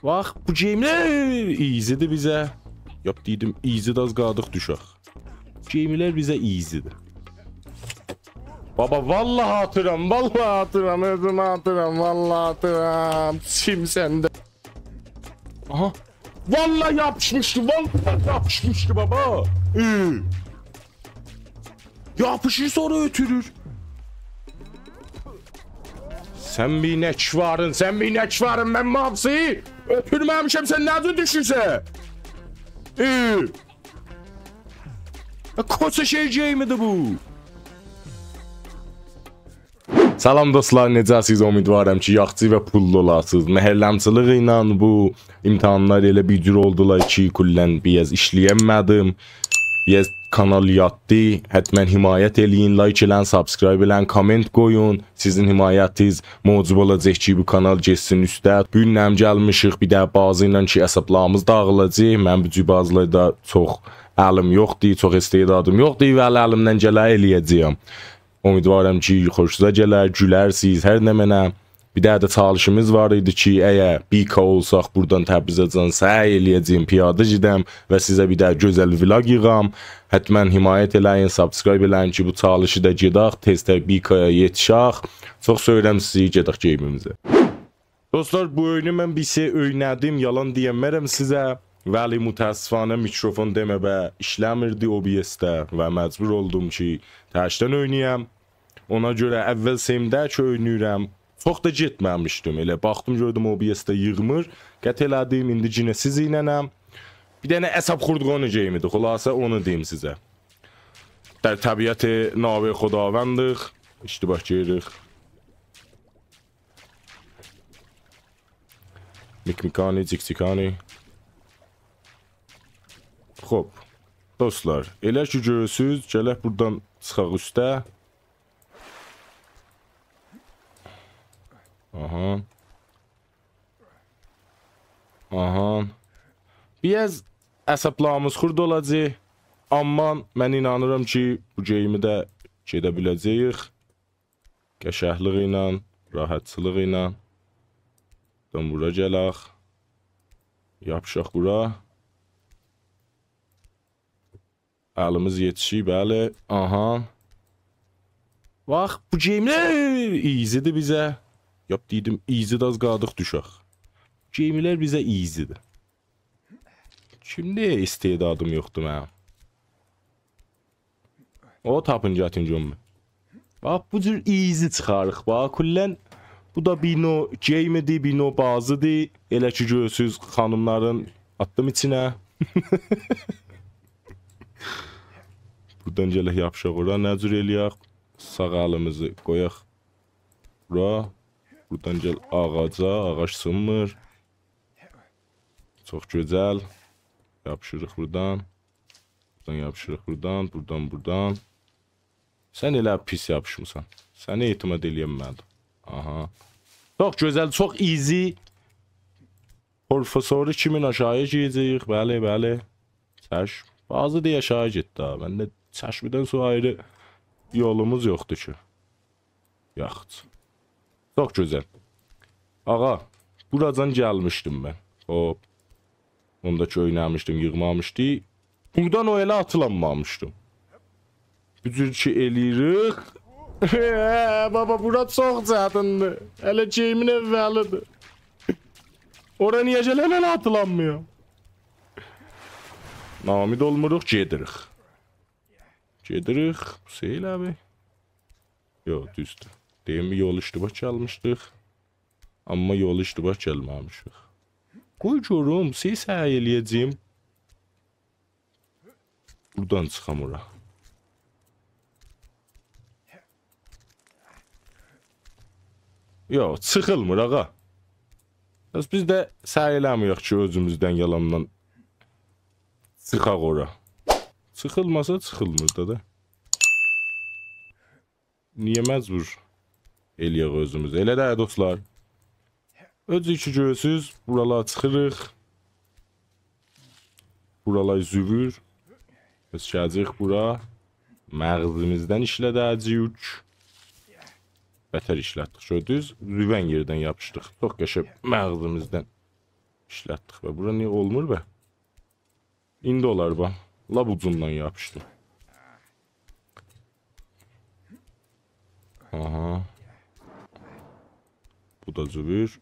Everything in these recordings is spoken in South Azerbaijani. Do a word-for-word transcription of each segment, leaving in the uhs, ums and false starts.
باخ، بو گیملر ایزی‌دیر بیزه. یاپ دئییردیم، ایزی‌دیر، آز قالدیق دوشک. گیملر بیزه ایزی‌دیر. بابا، والله آتیرام، والله آتیرام، اؤزومه آتیرام، والله آتیرام. سیم سنده. آها. والله یاپیشمیشدی، والله یاپیشمیشدی، بابا. ای. یاپیشیر، سونرا اؤتورور. سن بیر نکوارین، سن بیر نکوارین، من ماوسی‌یی اؤتورمه‌میشم، سن نه جور دوشورسن؟ ای. یا، کوسه شئی گیمی‌دیر بو. سلام دوستلار، نئجه‌سیز؟ امیدوارم کی، یاخشی و پوللو اولاسینیز. مهرلمچیلیک ایله بو امتحانلار ائله بیر جور اولدولار کی، کلاً بیر آز ایشله‌ینمه‌دیم. بیر آز کانال یاتدی. حتماً حمایت ائله‌یین، لایک ائله‌یین، سابسکرایب ائله‌یین، کامنت قویون. سیزین حمایتینیز موجب اولاجاق کی، بو کانال گئتسین اوسته. بو گون هم گلمیشیک بیر ده بازی ایله کی، حسابلاریمیز داغیلاجاق. من بو جور بازیلاردا چوخ الیم یوخدور، چوخ استعدادیم یوخدور، ولی الیمدن گلنی ائله‌یه‌جه‌یم. امیدوارم کی، خوشونوزا گلر، گولرسینیز، هر نمنه. بیر دنه ده چالشیمیز وار ایدی کی، اگر بیر کی اولساق، بورادان تبریزه‌جان سعی ائله‌یه‌جه‌یم، پیاده گئدم و سیزه بیر دنه گؤزل ولاگ ییغام. حتماً حمایت ائله‌یین، سابسکرایب ائله‌یین کی، بو چالشی دا گئدک، تئزتر بیر کی‌یا یئتیشک. چوخ سئویرم سیزی، گئدک گیم‌یمیزه. دوستلار، بو اویونو من بیر شئی اوینه‌دیم، یالان دئینمه‌رم سیزه. ولی متأسفانه میکروفون دئمه به ایشله‌میردی OBS-ده و مجبور اولدوم کی، تکدن اوینایام. اونا گؤره اول سئیمده کی اویناییرام. چوخ دا گئتمه‌میشدیم. ائله باخدیم، گؤردوم OBS-ده ییغمیر. قطع ائله‌دیم، ایندی یئنه سیزینله‌م. بیر دنه اعصاب خوردغونو گیمی‌دیر. خلاصه اونو دئییم سیزه. در طبیعت ناوه خداوندیق. اشتباه گیریریک. میک میکانی، جیک جیکانی. خوب. دوستلار، ائله کی گؤرورسوز، گلک بورادان چیخاق اوسته. آها. آها. بیر آز اعصابلاریمیز خورد اولاجاق. آمما من اینانیرام کی، بو گیمی ده گئده بیله‌جه‌ییک. قشنگلیک ایله، راحتچیلیق ایله. بورادان بورا گلک. یاپیشاق بورا. الیمیز یئتیشیر، بلی. آها. باخ، بو گیملر ایزی‌دیر بیزه. یاپ دئییردیم، ایزی‌دیر، آز قالدیق دوشک. گیملر بیزه ایزی‌دیر. کیمده استعدادیم یوخدور منیم؟ او تاپین گتین گؤممه. باخ، بو جور ایزی چیخاریق. باخ، کلاً بو دا بیر نوع گیمی‌دیر، بیر نوع بازی‌دیر. ائله کی گؤرورسوز، خانیملارین آتدیم ایچینه. بورادان گلک یاپیشاق اورا. نه جور ائله‌یک؟ ساغ الیمیزی قویاق بورا. بورادان گل آغاجا، آغاج سینمیر. چوخ گؤزل. یاپیشیریق بورادان. بورادان یاپیشیریق، بورادان، بورادان، بورادان. سن ائله پیس یاپیشمیسان. سنه اعتماد ائلیه‌نمه‌دیم. آها. چوخ گؤزل، چوخ ایزی. پروفسورو کیمین آشاغییا گئده‌جه‌ییک. بلی، بلی. چشم. بازی دا آشاغی گئتدی ها. من ده چشمدن سونرا آیری یولوموز یوخدور کی. یاخشی. چوخ گؤزل. آغا، بوراجان گلمیشدیم من. او، اوندا کی اوینامیشدیم، ییغمامیشدی. بورادان او ائله آتیلانمامیشدیم. بو جور کی ائله‌ییریک. بابا، بورا چوخ چتیندیر. هله گیمین اولی‌دیر. اورا نییه گلن هله آتیلانمایام؟ ناامید اولموروق، گئدیریک. گئدیریک، حسین آبی. یوخ، دوزدور. دئییم، بیر یول اشتباه گلمیشدیک. آمما یول اشتباه گلمه‌میشیک. قوی گؤروم، سعی ائلیه‌جه‌یم. بورادان چیخام اورا. یوخ، چیخیلمیر، آغا. پس بیز ده سعی ائله‌میریک کی، اؤزوموزدن یالاندان چیخاق اورا. چیخیلماسا، چیخیلمیر دا، دا. نییه مجبور ائلیه‌ک اؤزوموز؟ ائله ده، دوستلار. اؤزو کی گؤرورسوز، بورالار چیخیریق. بورالار زووور. پس گله‌جه‌ییک بورا. مغزیمیزدن ایشله‌ده‌جه‌ییک. بتر ایشلتدیک. گؤردونوز، زوون یئردن یاپیشدیق. چوخ قشنگ مغزیمیزدن. ایشلتدیک به. بورا نییه اولمور به؟ ایندی اولار به. لاپ اوجوندان یاپیشدیم. آها. بو دا زوبور.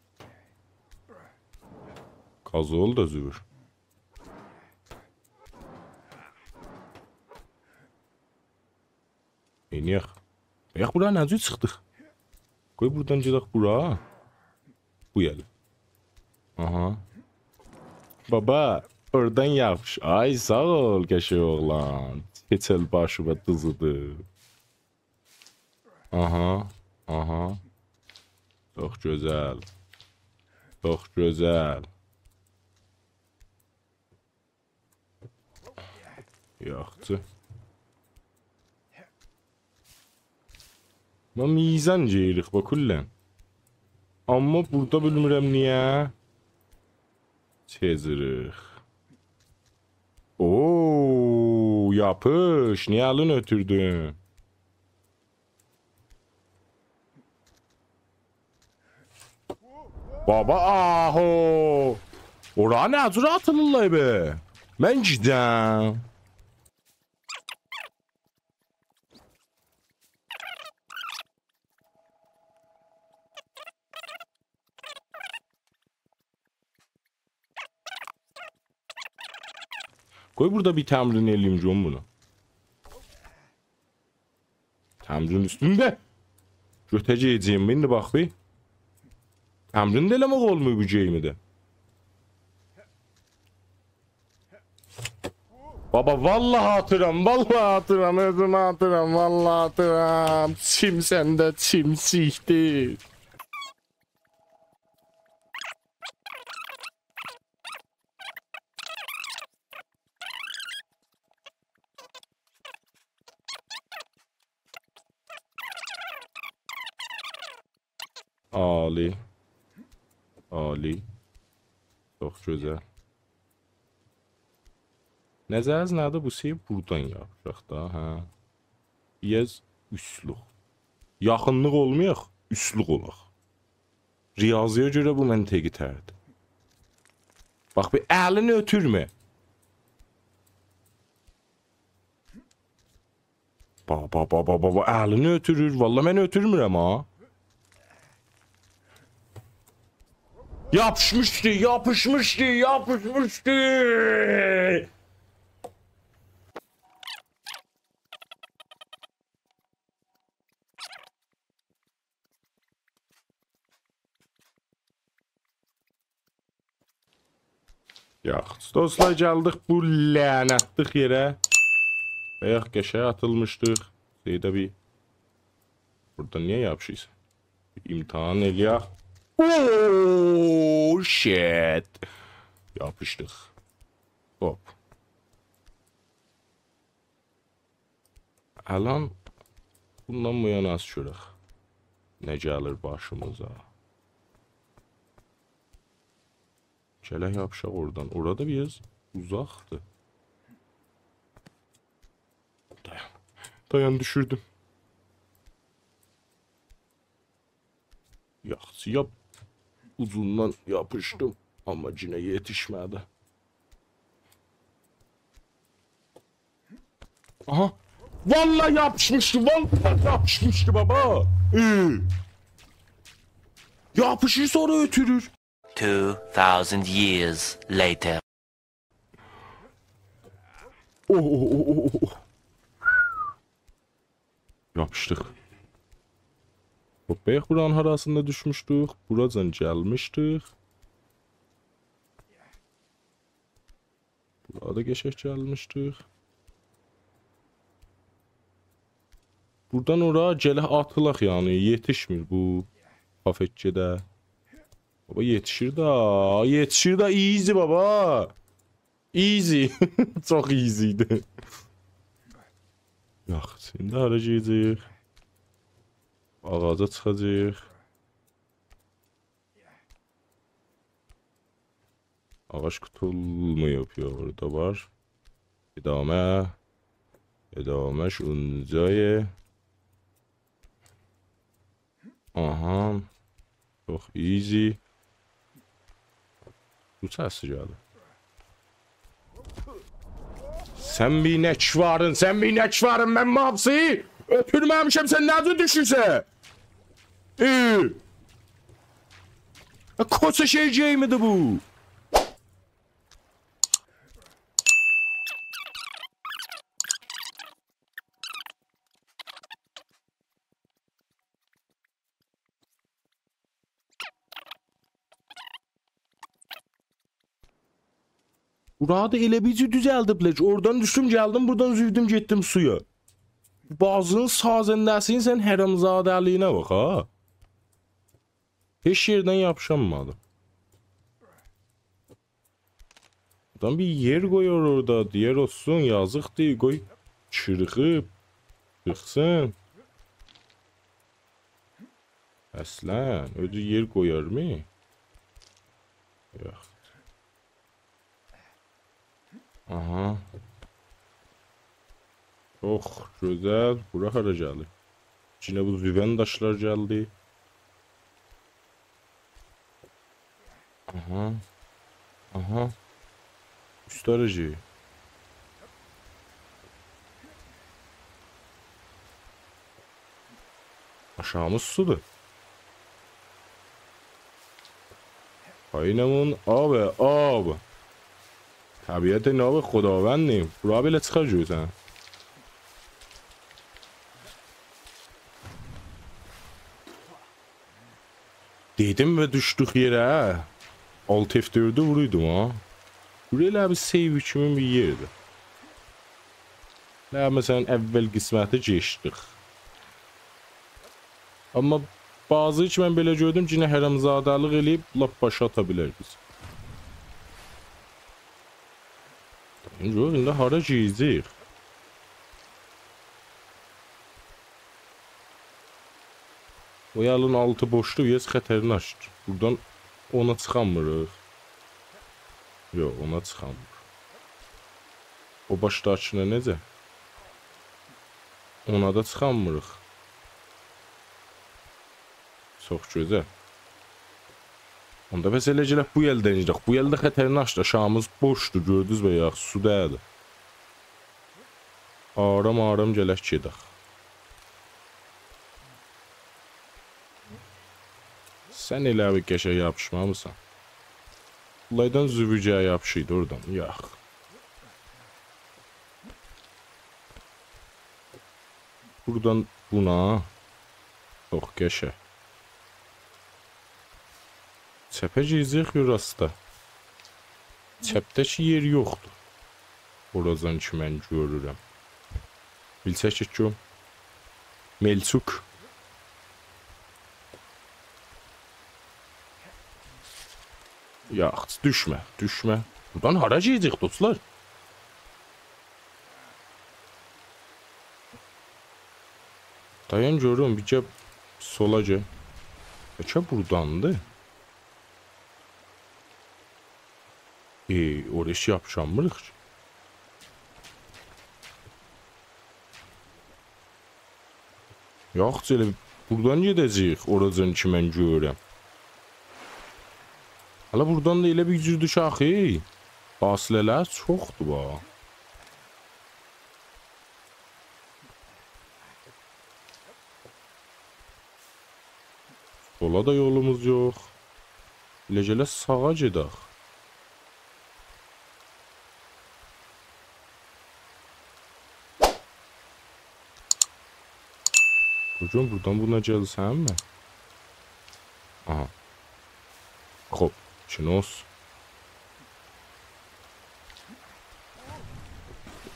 گازول دا زوبور. نئینیه‌ک؟ آیاق بورا نه جور چیخدیق؟ قوی بورادان گئدک بورا. بو یعنی. آها. بابا، اورادان یاپیش. آی، ساغ اول، قشنگ اوغلان. کئچل باشیما دیزیدی. آها، آها. چوخ گؤزل. چوخ گؤزل. یاخشی. ما میزان گئییریک، باخ، کلاً. آمما بورادا بیلمیرم نییه. چئزیریک. اوو، یاپیش. نییه الینی اؤتوردون؟ بابا، آهو. اورا نه جور آتیلیرلار به؟ من گیدم. قوی بورادا بیر تمرین ائله‌ییم گؤروم بونو. تمرین اوستونده. گؤته‌جه‌ییم، ایندی باخ بیر. تمرین ده ائله‌مک اولمور بو گیمده. بابا، والله آتیرام، والله آتیرام، اؤزومه آتیرام، والله آتیرام. چیم سنده، چیم سیکدیر. عالی. عالی. چوخ گؤزل. نظرینیز نه‌دیر؟ بو شئی بورادان یاپیشاق دا، هه. بیر آز اوستلوک. یاخینلیق اولمایاق، اوستلوک اولاق. ریاضی‌یه گؤره بو منطقی‌تردیر. باخ، بیر الینی اؤتورمه. بابا، بابا، بابا، الینی اؤتورور. والله من اؤتورمورم ها. یاپیشمیشدی، یاپیشمیشدی، یاپیشمیشدی. یاخشی، دوستلار، گلدیک بو لعنتلیک یئره. آیاق قشنگ آتیلمیشدیق. شئیده بیر، بورادا نییه یاپیشیرسان؟ بیر امتحان ائله‌یک. اوو، شیت. یاپیشدیق. هوپ. الان بوندان بو یانا آز گؤرک نه گلیر باشیمیزا. گلک یاپیشاق اورادان. اورا دا بیر آز اوزاقدیر. دایان. دایان، دوشوردوم. یاخشی، یا اوجوندان یاپیشدیم، آمما یئنه یئتیشمه‌دی. آها. والله یاپیشمیشدی، والله یاپیشمیشدی، بابا. ائ. یاپیشیر، سونرا اؤتورور. Two thousand years later. اوه، اوه، اوه، اوه، اوه. یاپیشدیق. هوپ، بایاق بورانین هاراسیندا دوشموشدوک. بوراجان گلمیشدیک. بورا دا قشنگ گلمیشدیک. بوردان اورا گلک آتیلاق، یعنی یئتیشمیر بو کافئتگه‌ده. بابا، یئتیشیر دا، یئتیشیر دا، easy بابا. Easy. چوخ easy ایدی. یاخشی، ایندی هارا گئده‌جه‌ییک؟ آغاجا چیخاجاغیق. آغاج قوتولماییب، یا، اورادا وار. ادامه. ادامه‌ش اونجایه. آها. چوخ easy. بو سسی گلدی. سن بیر نکوارین، سن بیر نکوارین، من ماوسی اؤتورمه‌میشم، سن نه جور دوشورسن؟ ای! کوسا شئی گیمیدی بو. بورانی دا ائله بیرجه دوزلدیبلر کی، اورادان دوشدوم، گلدیم، بورادان اوزولدوم، گئتدیم سویا. بازی‌نین سازنده‌سی‌نین سن حرامزاده‌لیگینه باخ، ها. هئچ یئردن یاپیشانمادیم. آدام بیر یئر قویار اورادا، دئیر اولسون، یازیقدیر، قوی چیرخیب، چیخسین. اصلاً، اؤزو یئر قویارمی؟ یوخ. آها. چوخ گؤزل. بورا هارا گلدی؟ یئنه بو زیوئن داشلار گلدی. آها. آها. اوستلری گیر. آشاغیمیز سودور. پایینمون آب، آب. طبیعت ناب خداوندیم. بورا بئله چیخار گؤرسن. دئدیم و دوشدوک یئره. آلت اف دؤردو ووروردوم ها. بورا ائله بیر سیو کیمی بیر یئردیر. نه، مثلاً، اول قسمتی کئچدیک. آمما بازی کی، من بئله گؤردوم کی، یئنه حرامزاده‌لیق ائله‌ییب لاپ باشا آتا بیلر بیزی. ایندی یوخ، ایندی هارا گیره‌جه‌ییک؟ او یالین آلتی بوشدور، یئس خطرناکدیر. بورادان اونا چیخانمیریق. یوخ، اونا چیخانمیر. او باشداکینا نئجه؟ اونا دا چیخانمیریق. چوخ گؤزل. اوندا بس ائله گرک بو یلدن گئدک. بو یلده خطرناکدیر. آشاغیمیز بوشدور، گؤردونوز بی، یاخشی، سو دئییل. آرام آرام گلک گئدک. سن ائله بیر قشنگ یاپیشمامیسان. بونلاردان زوووجه یاپیشیردی اورادان. یاخ. بورادان بونا. چوخ قشنگ. چپه گیره‌جه‌ییک یا راستا؟ چپده کی یئر یوخدور. اوراجان کی من گؤرورم. بیلسک کی، گؤروم. ملچوک. یاخشی، دوشمه، دوشمه. بورادان هارا گئده‌جه‌ییک، دوستلار؟ دایان گؤروم، بیر گل سولا گل. بلکه بوراداندیر. ای، اورا هئچ یاپیشانمیریق کی. یاخشی، ائله بورادان گئده‌جه‌ییک، اوراجان کی من گؤرورم. هله بورادان دا ائله بیر جوردور کی، آخی، فاصله‌لر چوخدور، باخ. سولا دا یولوموز یوخ. ائله گله ساغا گئدک. بو گون بورادان بونا گلسم من. آها. خوب، چینوس.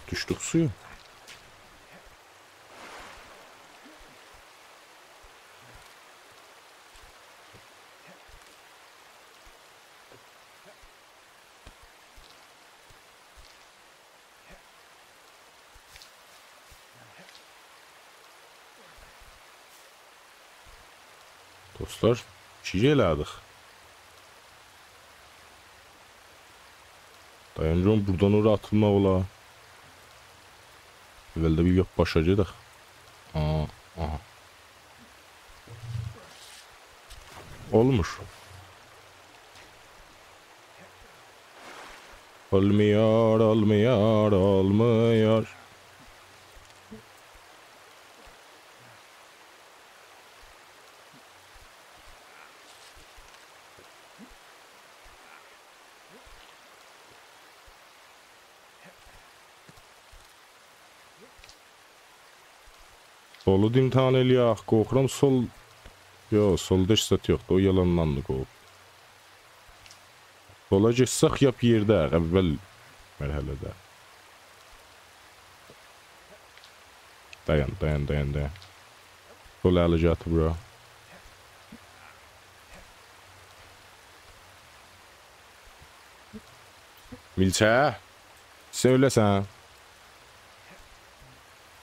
دوشدوک سویا. دوستلار، ایکی ائله‌دیک. دایان جان، بورادان اورا آتیلماق اولار. اولده بیر یوخ، باشا گئدک. آها، آها. اولمور. اولمویور، اولمویور، اولمویور. سولو دا امتحان ائله‌یک. قورخورام سول. یوخ، سولدا هئچ زاد یوخدور. او یالاندان‌دیر، قوو. سولا گئتسک، لاپ یئرده، اول مرحله‌ده. دایان، دایان، دایان، دایان. سول الی گتیر بورا. میلچه، سن اؤله‌سن.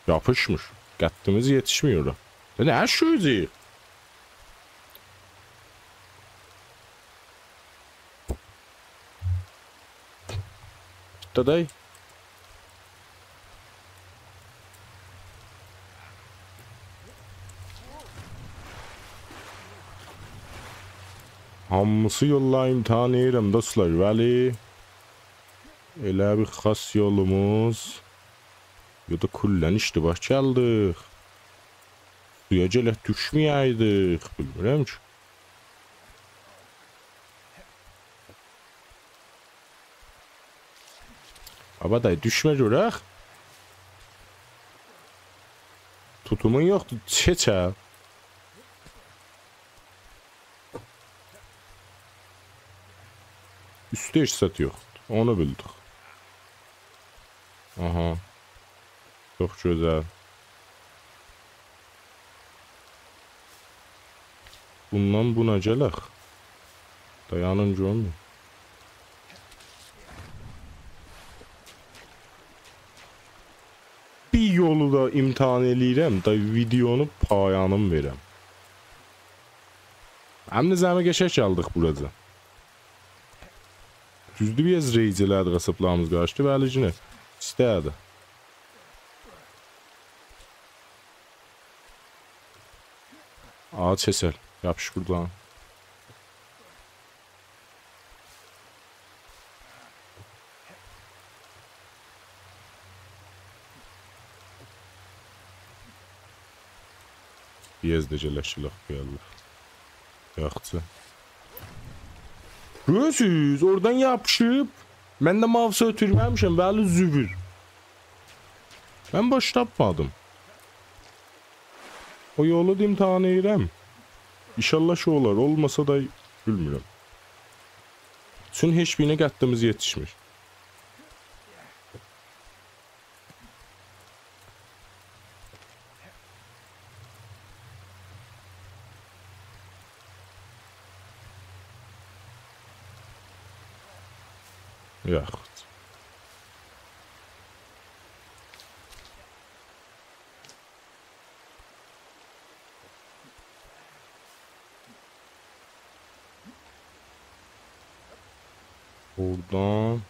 یاپیشمیر. قدّیمیز یئتیشمیر اورا. یا نه شویوزی؟ دادای. هامیسی یوللاری امتحان ائدیرم، دوستلار، ولی ائله بیر خاص یولوموز، یا دا کلاً اشتباه گلدیک. سویا گرک دوشمه‌یه‌یدیک، بیلمیرم کی. بابا دای، دوشمه گؤرک. توتومون یوخدور، چئچه. اوسته هئچ زاد یوخدور. اونو بیلدیک. آها. چوخ گؤزل. بوندان بونا گلک. دایانین گؤروم. بیر یولو دا امتحان ائله‌ییرم، دا ویدئونو پایانین وئرم. هم ده زمه قشنگ گلدیک بوراجا. دوزدور، بیر آز ریج ائله‌دیک، عصبلاریمیز قاچدی، ولی یئنه ایسته‌دی. آ، چئچل، یاپیش بوردان. بیر آز دا گلک، گلک، گلک. یاخشی. گؤرورسوز، اورادان یاپیشیب. من ده ماوسو اؤتورمه‌میشم، ولی زووور. من باش تاپمادیم. او یولو دا امتحان ائدیرم. ان‌شاءالله کی اولار، اولماسا دا بیلمیرم. چون هئچ بیرینه قدّیمیز یئتیشمیر. یاخود. اورادان،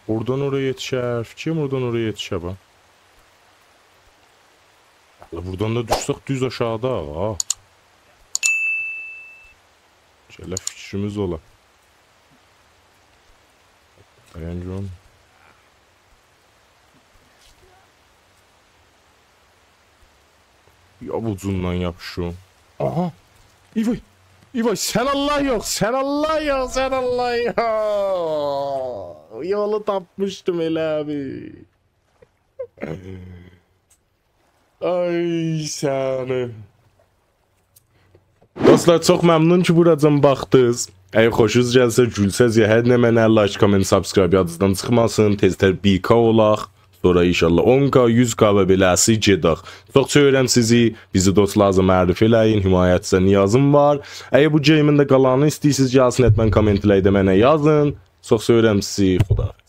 اورادان اورایا یئتیشر. فیکریم اورادان اورایا یئتیشر، باخ. هله بوردان دا دوشسک دوز آشاغیدا، ها. شئیله فیکریمیز اولا. دایان گؤروم. یا بو اوجوندان یاپیشیم. آها. ایوای. ایوای، سن الله یوخ، سن الله یوخ، سن الله یوخ. یولو تاپمیشدیم ائله بیر. آی سنی. دوستلار، چوخ ممنون کی بوراجان باخدینیز. اگر خوشونوز گلسه، گولسز یا هر نمنه، لایک، کامنت، سابسکرایب یادینیزدان چیخماسین. تئزتر بیر کا اولاق. سونرا ان‌شاءالله اون کا، یوز کا و بئله‌سی گئدک. چوخ سئویرم سیزی. بیزی دوستلاریزا معرفی ائله‌یین. حمایتینیزه نیازیم وار. اگر بو گیمین ده قالانینی ایسته‌ییرسینیز گلسین، حتماً کامنت‌لرده منه یازین. چوخ سئویرم سیزی. خداحافظ.